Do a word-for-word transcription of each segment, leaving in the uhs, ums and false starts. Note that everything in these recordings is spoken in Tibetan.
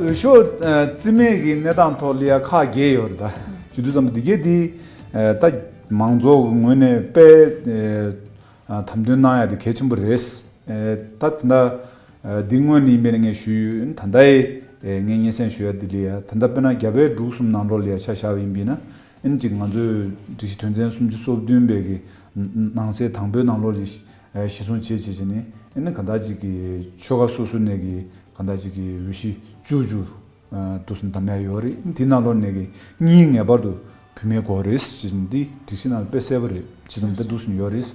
འོས་ཤོག་རྩིས་མེད་ཀྱི་གནས་སྟངས་ཐོག་ལ་ཡ་ཁག་བརྒྱད་ཡོད་རེད་ད། བྱེད་དུས་ཙམ་པ་འདི་གས་འདི་ད་མང་ཚོགས་ཀྱི་ངོས་ནས་དཔེ་དམ་དོན་གནང་ཡ་དེ་གལ་ཆེན་པོ་རེད། ད་ད་ལྟ་འདི་སྔོན་ནས་ཡིན་པས་ན་ངས་ཞུས་ཡོད། ད་ལྟ་ངས་སྙན་སེང་ཞུ་ཡ་འདི་ལ་ཡ་ད་ལྟ་དཔེར་ན་རྒྱ་བལ་འབྲུག་གསུམ་ནང་ལོགས་ལ་ཡ་ཆ་བཞག་པ་ཡིན་པས་ན། ཨ་ནི་ཅིག་ང་ཚོས་སྒྲིག་གཞི་དོན་ཚན་སུམ་ཅུ་སོ་བདུན་པའི་གི་ནང་གསེས་དང་པོའི་ནང་ལོགས་ལ་གཞི་བཟུང་བྱས་བྱས་བྱས་ནས། ཨ་ནི་གང་ལྟར་ཅིག་གི་ཆོལ་ཁ་སོ་སོ་ནས་གི་གང་ལྟར་ཅིག་གི་འོས་གཞི་བཅུ་བཅུ་འདུག་སེ་བདམས་ཡ་ཡོད་རེད། དེ་ནང་ལོགས་ནས་གི་གཉིས་ངེས་པར་དུ་བུད་མེད་དགོས་རེད་ཟེར་བྱས་ནས་འདི་སྒྲིག་གཞི་ནང་ལ་དཔེ་གསལ་པོ་རེད། བྱས་ཙང་དེ་འདུག་སེ་ཡོད་རེད།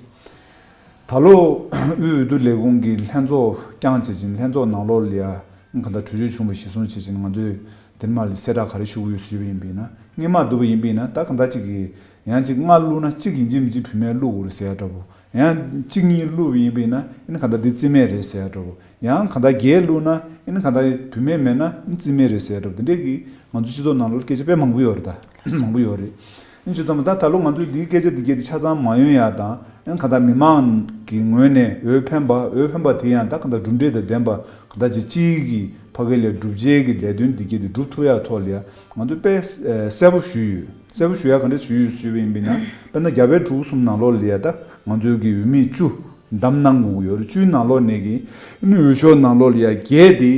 ད་ལོ་དབུས་འོས་བསྡུ་ལས་ཁུངས་ཀྱི་ལྷན་ཚོགས་བསྐྱངས་བྱས་བྱས་ནས་ལྷན་ཚོགས་ནང་ལོགས་ལ་ཡ་གང་ལྟར་གྲོས་ཆོད་བྱུང་བ་གཞི་བཟུང་བྱས་བྱས་ནས་ང་ཚོས་དེ་མ་ལ་གསལ་བསྒྲགས་ག་རེ་ཞུ་གི་ཡོད་ཞུས་པ་ཡིན་པས་ན། སྔོན་མ་བསྡུ་བ་ཡིན་པས་ན་ད་གང་ལྟར་ཅིག་གི་ཡང་ཅིག་ལྔ་བླུགས་ན་གཅིག་ཡིན་གཅིག་མིན་གཅིག་བུད་མེད་བླུགས་དགོས་རེད་ཟེར་ཡ་འདྲ་པོ། ཡང་གཅིག་གཉིས་བླུགས་པ་ཡིན་པས་ན་ཨ་ནི་གང་ལྟར་འདི་རྩིས་མེད་རེད་ཟེར་ཡ་འདྲ་པོ། ཡང་གང་ལྟར་བརྒྱད་བླུགས་ན་ཨ་ནི་གང་ལྟར་བུད་མེད་མེད་ན་ཨ་ནི་རྩིས་མེད་རེད་ཟེར་ཡ་འདྲ་པོ། འདི་འདྲས་ཀྱི་ང་ཚོ་སྤྱི་ཚོགས་ནང་ལོགས་སྐད་ཆ་དཔེ་མང་པོ་ཡོད་རེད་ད། མང་པོ་ཡོད་རེད། ཨ་ནི་བྱས་ཙང་ད་ད་ལོ་ང་ཚོས་འདིའི་སྐད་ཆ་འདི་གས་འདི་ཆ་ཚང་མ་ཡོང་ཡ་དང་། ཨ་ནི་གང་ལྟར་མི་མང་གི་ངོས་ནས་འོས་འཕེན་པ། འོས་འཕེན་པ་དེ་ཡང་ད་གང་ལྟར་གྲུབ་འབྲས་དང་ལྡན་པ། གང་ལྟར་ཅིག་སྤྱིའི་གི་ཕ་གི་ལ་སྒྲུབ་བྱེད་ཀྱི་ལས་དོན་འདི་གས་འདི་སྒྲུབ་ཐུབ་ཡ་ཐོག་ལ་ཡ་ང་ཚོས་དཔེ་གསལ་པོ་ཞུས་ཡོད། གསལ་པོ་ཞུ་ཡ་ག་འདྲ་ཞུས་ཡོད་ཞུས་པ་ཡིན་པས་ན། དཔེར་ན་རྒྱ་བལ་འབྲུག་གསུམ་ནང་ལོགས་ལ་ཡ་ད་ང་ཚོའི་གི་འོས་མི་བཅུ་བདམས་གནང་དགོས་ཀྱི་ཡོད་རེད། བཅུའི་ནང་ལོགས་ནས་གི་ཨ་ནི་འོས་ཤོག་ནང་ལོགས་ལ་ཡ་བརྒྱད་དེ་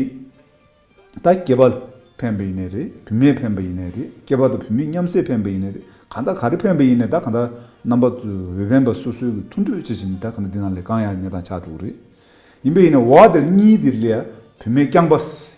ད་སྐྱེས་པ་འཕེན་པ་ཡིན་ནའི་རེད། བུད་མེད་འཕེན་པ་ཡིན་ནའི་རེད། སྐྱེས་པ་དང་བུད་མེད་མཉམ་བསྲེས་འཕེན་པ་ཡིན་ནའི་རེད། གང་ལྟར་ག་རེ་འཕེན་པ་ཡིན་ནའི་ད་གང་ལྟར་རྣམ་པ་ཚོས་འོས་འཕེན་པ་སོ་སོའི་གི་ཐུགས་འདོད་ཅི་བྱས་ནས་ད་གང་ལྟར་འདི་ནང་ལས་བཀང་ཡ་གནས་སྟངས་ཆགས་འགྲོ་གི་རེད། ཡིན་པས་ཡིན་ནའི་འོ་དེར་གཉིས་དེར་ལ་ཡ་བུད་མེད་རྐྱང་པ་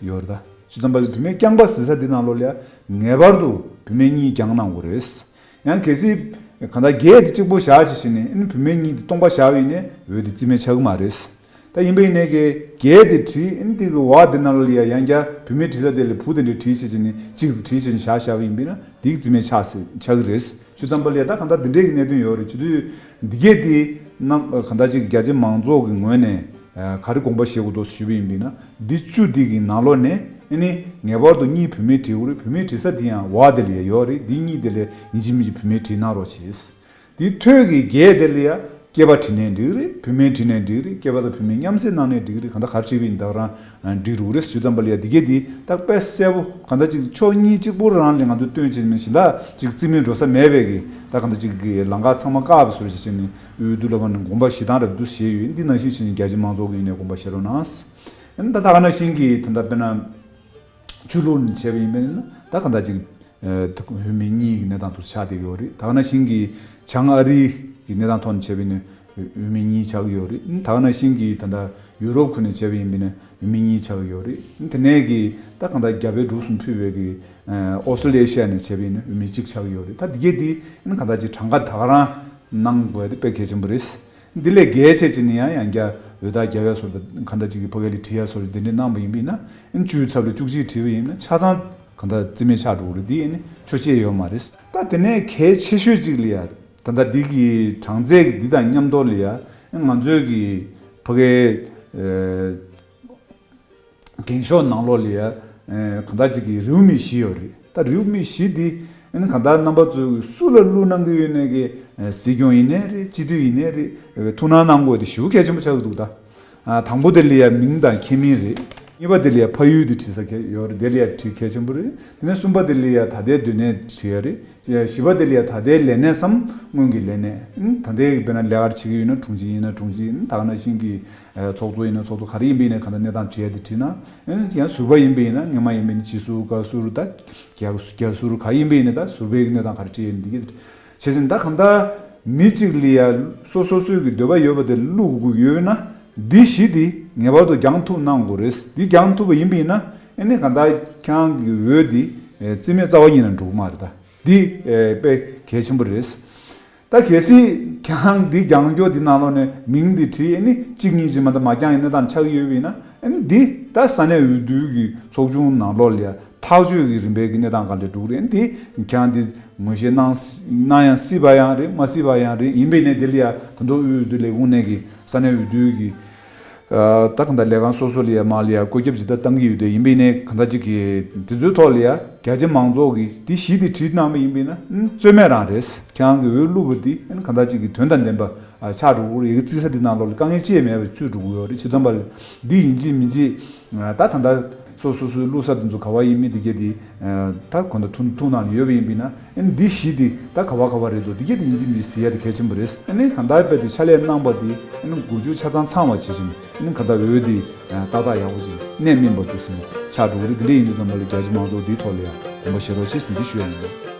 ཡོད་རེད་ད། བྱས་ཙང་བུད་མེད་རྐྱང་པ་ཟེར་ས་འདི་ནང་ལོགས་ལ་ཡ་ངེས་པར་དུ་བུད་མེད་གཉིས་རྐྱང་གནང་དགོས་རེད། ཡང་གལ་སྲིད་གང་ལྟར་བརྒྱད་དེ་གཅིག་པོ་བཞག་བྱས་བྱས་ནས་ཨ་ནི་བུད་མེད་གཉིས་དེ་སྟོང་པ་བཞག་པ་ཡིན་ནའི་འོས་དེ་རྩིས་མེད་ཆགས་ཀྱི་མ་རེད། ད་ཡིན་པ་ཡིན་ནའི་གི་བརྒྱད་དེ་བྲིས། ཨ་ནི་དེ་གི་འོ་དེ་ནང་ལོགས་ལ་ཡ་ཡང་བསྐྱར་བུད་མེད་བྲིས་ས་དེ་ལ་བུ་དེ་འདྲ་བྲིས་བྱས་བྱས་ནས་གཅིག་བྲིས་བྱས་ནས་བཞག་བཞག་པ་ཡིན་པས་ན་དེ་གི་རྩིས་མེད་ཆགས་སྲིད་ཆགས་ཀྱི་རེད། བྱས་ཙང་བུད་མེད་ལ་ཡ་ད་གང་ལྟར་འདི་འདྲའི་གི་གནད་དོན་ཡོད་རེད། བྱས་དུས་འདི་གས་དེ་རྣམ་གང་ལྟར་ཅིག་རྒྱ་ཆེ་མང་ཚོགས་ཀྱི་ངོས་ནས་ག་རེ་དགོངས་པ་བཞེས་དགོས་འདུག་ཞུས་པ་ཡིན་པས་ན། འདི་བཅུ་འདི་གི་ནང་ལོགས་ནས་ཨ་ནི་ངེས་པར་དུ་གཉིས་བུད་མེད་བྲིས་དགོས་རེད། བུད་མེད་བྲིས་ས་འདི་ཡང་འོ་དེ་ལ་ཡ་ཡོད་རེད། འདི་གཉིས་དེ་ལ་ཡིན་གཅིག་མིན་གཅིག་བུད་མེད་བྲིས་གནང་རོགས་གྱིས། འདི་ཐོད་ཀྱི་བརྒྱད་དེ་ལ་ཡ་སྐྱེས་པ་བྲིས་ནའི་འགྲིག་རེད། བུད་མེད་བྲིས་ནའི་འགྲིག་རེད། སྐྱེས་པ་དང་བུད་མེད་མཉམ་བསྲེས་གནང་ནའི་འགྲིག་རེད། གང་ལྟར་ག་རེ་བྲིས་པ་ཡིན་ད་ག་རང་འགྲིག་འགྲོ་གི་རེད། བྱས་ཙང་བུད་མེད་ལ་ཡ་འདི་གས་འདི་ད་དཔེ་གསལ་པོ་གང་ལྟར་ཅིག་ཕྱོགས་གཉིས་གཅིག་པུ་རང་ལ་ང་ཚོས་སྟོན་བྱས་ནས་གཞན་དག་ཅིག་རྩིས་མེད་འགྲོ་ས་མེད་པའི་གི་ད་གང་ལྟར་ཅིག་གི་ལམ་ཁ་ཚང་མ་བཀག་པའི་བཟོ་འདྲ་བྱས་བྱས་ནས་འོས་བསྡུ་ལ་བར་ནས་དགོངས་པ་བཞེས་སྟངས་རབ་ཏུ་བཞེས་ཡོད། འདི་ནང་བཞིན་བྱས་ནས་རྒྱ་ཆེ་མང་ཚོགས་ཀྱི་ངོས་ནས་དགོངས་པ་བཞེས་རོགས་གནང་། ཨ་ནི་ད་ད་ག་ནང་བཞིན་གྱི་ད་ལྟ་དཔེར་ན་ཆོས་ལུགས་ནས་བྱས་པ་ཡིན་པས་ན་ད་གང་ལྟར་ཅིག་ཨ་འོས་མི་གཉིས་ཀྱི་གནས་སྟངས་དུ་ཆགས་བསྡད་ཡོད་རེད། ད་ག་ནང་བཞིན་གྱི་བྱང་ཨ་རི་གི་གནས་སྟངས་ཐོག་ནས་བྱས་པ་ཡིན་ན་འོས་མི་གཉིས་ཆགས་ཀྱི་ཡོད་རེད། ད་ག་ནང་བཞིན་གྱི་ད་ལྟ་ཡུ་རོབ་ཁུལ་ནས་བྱས་པ་ཡིན་པས་ན་འོས་མི་གཉིས་ཆགས་ཀྱི་ཡོད་རེད། དེ་ནས་གི་ད་གང་ལྟར་རྒྱ་བལ་འབྲུག་གསུམ་ཕུད་པའི་གི་ཨོ་སི་ཏྲེ་ལི་ཡ་ནས་བྱས་པ་ཡིན་ན་འོས་མི་གཅིག་ཆགས་ཀྱི་ཡོད་རེད། ད་འདི་གས་འདི་ཨ་ནི་གང་ལྟར་ཅིག་གྲངས་ཀ་ད་ག་རང་གནང་དགོས་ཡ་དེ་དཔེ་གལ་ཆེན་པོ་རེད། འདི་ལས་བརྒལ་བྱས་ཅིག་ནི་ཡང་ཡང་བསྐྱར་འོས་རྟགས་རྒྱབ་ཡ་སོར་དང་གང་ལྟར་ཅིག་གི་ཕ་གི་ལ་བྲིས་ཡ་སོར་དེ་འདྲས་གནང་པ་ཡིན་པས་ན། ཨ་ནི་བཅུའི་ཚབ་ལ་བཅུ་གཅིག་བྲིས་པ་ཡིན་ན་ཆ་ཚང་གང་ལྟར་རྩིས་མེད་ཆགས་འགྲོ་གི་རེད། འདི་ཨ་ནི་ཆོག་མཆན་ཡོད་མ་རེད། ད་དེ་ནས་གལ་ཆེ་ཤོས་ཅིག་ལ་ཡ་ད་ལྟ་འདི་གི་གྲངས་ཚད་ཀྱི་འདི་དང་མཉམ་དུ་ལ་ཡ་ང་ཚོའི་གི་ཕ་གི་ཨ། འགེངས་ཤོག་ནང་ལོགས་ལ་ཡ། ཨེ། གང་ལྟར་ཅིག་གི་རེའུ་མིག་བཞི་ཡོད་རེད། ད་རེའུ་མིག་བཞི་འདི་ཨ་ནི་གང་ལྟར་རྣམ་པ་ཚོས་སུ་ལ་བླུགས་གནང་གི་ཡོད་ནའི་གི། ཨེ། སྲིད་སྐྱོང་ཡིན་ནའི་རེད། སྤྱི་འཐུས་ཡིན་ནའི་རེད། ཨེ། ཐུགས་སྣང་གནང་དགོས་དེ་ཞེ་པོ་གལ་ཆེན་པོ་ཆགས་ཀྱི་འདུག་ད། ཨ། དང་པོ་དེ་ལ་ཡ་མིང་དང་ཁྱད་མིང་རེད། གཉིས་པ་དེ་ལ་ཡ་ཕ་ཡུལ་དེ་བྲིས་ས་གལ་ཡོད་རེད། དེ་ལ་ཡ་བྲིས་གལ་ཆེན་པོ་རེད། དེ་ནས་གསུམ་པ་དེ་ལ་ཡ་ད་ལྟའི་སྡོད་གནས་བྲིས་ཡ་རེད། བཞི་པ་དེ་ལ་ཡ་ད་ལྟའི་ལས་གནས་སམ་སྔོན་གྱི་ལས་གནས། ཨ། ད་ལྟའི་དཔེར་ན་ལས་ཀ་བྱེད་ཀྱི་ཡོད་ན་དྲུང་ཆེ་ཡིན་ན་དྲུང་ཆེ། ཨ། ད་ག་ནང་བཞིན་གྱི། ཨ། ཚོགས་གཙོ་ཡིན་ན་ཚོགས་གཙོ། ག་རེ་ཡིན་པ་ཡིན་ན་གང་ལྟར་གནས་སྟངས་བྲིས་ཡ་དེ་བྲིས་ན། ཨ། ཡང་ཟུར་པ་ཡིན་པ་ཡིན་ན་སྔོན་མ་ཡིན་པ་ཡིན་ན་སྤྱི་ཟུར། བཀའ་ཟུར། ད་རྒྱ་རྒྱ་ཟུར་ག་ཡིན་པ་ཡིན་ན་ད་ཟུར་པའི་གནས་སྟངས་ག་རེ་བྲིས་ཡ་ཡིན་འདི་གི་བྱས་ཙང་ད་གང་ལྟར་མི་གཅིག་ལ་ཡ་སོ་སོ་སོའི་གི་འདོད་པ་ཡོད་པ་དེ་བླུག་དགོས་ཀྱི་ཡོད་ན་འདི་བཞི་དེ་ངེས་པར་དུ་འགྱངས་ཐུབ་གནང་དགོས་རེད། འདི་འགྱངས་ཐུབ་པ་ཡིན་པ་ཡིན་ན་ཨ་ནི་གང་ལྟར་ཁྱེད་རང་གི་འོས་འདི། ཨེ། རྩིས་མེད་རྩ་བ་ཉིད་ནས་འགྲོ་གི་མ་རེད་ད། འདི། ཨེ། དཔེ་གལ་ཆེན་པོ་རེད། ད་གལ་སྲིད་ཁྱེད་རང་འདི་འགྱངས་སྐྱོ་འདི་ནང་ལོགས་ནས་མིང་འདི་བྲིས། ཨ་ནི་གཅིག་གཉིས་ཅིག་མ་གཏོགས་མ་འགྱངས་ཡིན་ན་ད་ཆགས་ཀྱི་ཡོད་པ་ཡིན་ན། ཨ་ནི་འདི་ད་ས་གནས་འོས་བསྡུ་གི་ཚོགས་ཆུང་ནང་ལོགས་ལ་ཡ་ཐག་གཅོད་ཀྱི་རིམ་པའི་གི་གནས་སྟངས་ག་ལ་འགྲོ་གི་རེད། ཨ་ནི་འདི་ཁྱེད་རང་འདི་ངོས་བཞེས་གནང་གནང་ཡང་སྲིད་པ་ཡང་རེད། མ་སྲིད་པ་ཡང་རེད། ཡིན་པ་ཡིན་ནའི་འདི་ལ་ཡ་ད་དུང་དབུས་འོས་བསྡུ་ལས་ཁུངས་ནས་གི་ས་གནས་འོས་བསྡུ་གི། ཨ། ད་གང་ལྟར་ལས་ཁང་སོ་སོ་ལ་ཡ་མར་ལ་ཡ་བཀོད་ཁྱབ་ཇི་ལྟར་བཏང་གི་ཡོད་དེ། ཡིན་པ་ཡིན་ནའི་གང་ལྟར་ཅིག་གི་དེ་ཚོའི་ཐོག་ལ་ཡ་རྒྱ་ཆེ་མང་ཚོགས་ཀྱིས་འདི་བཞི་དེ་བྲིས་གནང་བ་ཡིན་པ་ཡིན་ན། ཨ། རྩོད་མེད་རང་རེད། ཁྱེད་རང་གི་འོས་བླུགས་པ་འདི་ཨ་ནི་གང་ལྟར་ཅིག་གི་དོན་དང་ལྡན་པ་ཆགས་འགྲོ་གི་རེད། ཡ་གི་རྩིས་ས་འདི་ནང་ལོགས་ལ་དཀའ་ངལ་ཅི་ཡང་མེད་པ་ཚུད་འགྲོ་གི་ཡོད་རེད། བྱས་ཙང་བ་ལ་འདི་ཡིན་གཅིག་མིན་གཅིག་ད་ད་ལྟ་ སོ་སོ་སོའི་བླུགས་ས་དེ་ཚོ་ག་བ་ཡིན་མིན་དེ་གས་དེ་ད་གོ་ད་ཐུགས་ཐུགས་ནང་ལ་ཡོད་པ་ཡིན་པས་ན། ཨ་ནི་འདི་བཞི་དེ་ད་ག་བ་ག་བ་རེད་འདུག་དེ་གས་དེ་ཡིན་གཅིག་མིན་གཅིག་གཟིགས་ཡ་དེ་གལ་ཆེན་པོ་རེད། ཨ་ནི་གང་ལྟར་དཔེ་དེ་ཕྱག་ལས་གནང་པ་དེ་ཨ་ནི་མགོ་མཇུག་ཆ་ཚང་ཚང་བ་བྱེད་བཞིན། ཨ་ནི་གང་ལྟར་འོས་དེ་ཏག་ཏག་ཡག་པོ་ཅིག་གནད་སྨིན་པ་འདུག་ཟིན་ཆགས་འགྲོ་གི་རེད། དེ་འདྲ་ཡིན་དུས་ཙམ་པ་ལ་རྒྱ་ཆེ་མང་ཚོགས་འདིའི་ཐོག་ལ་ཡང་དགོངས་པ་བཞེས་རོགས་བྱེད་ཟིན་འདི་ཞུ་ཡ་ཡིན།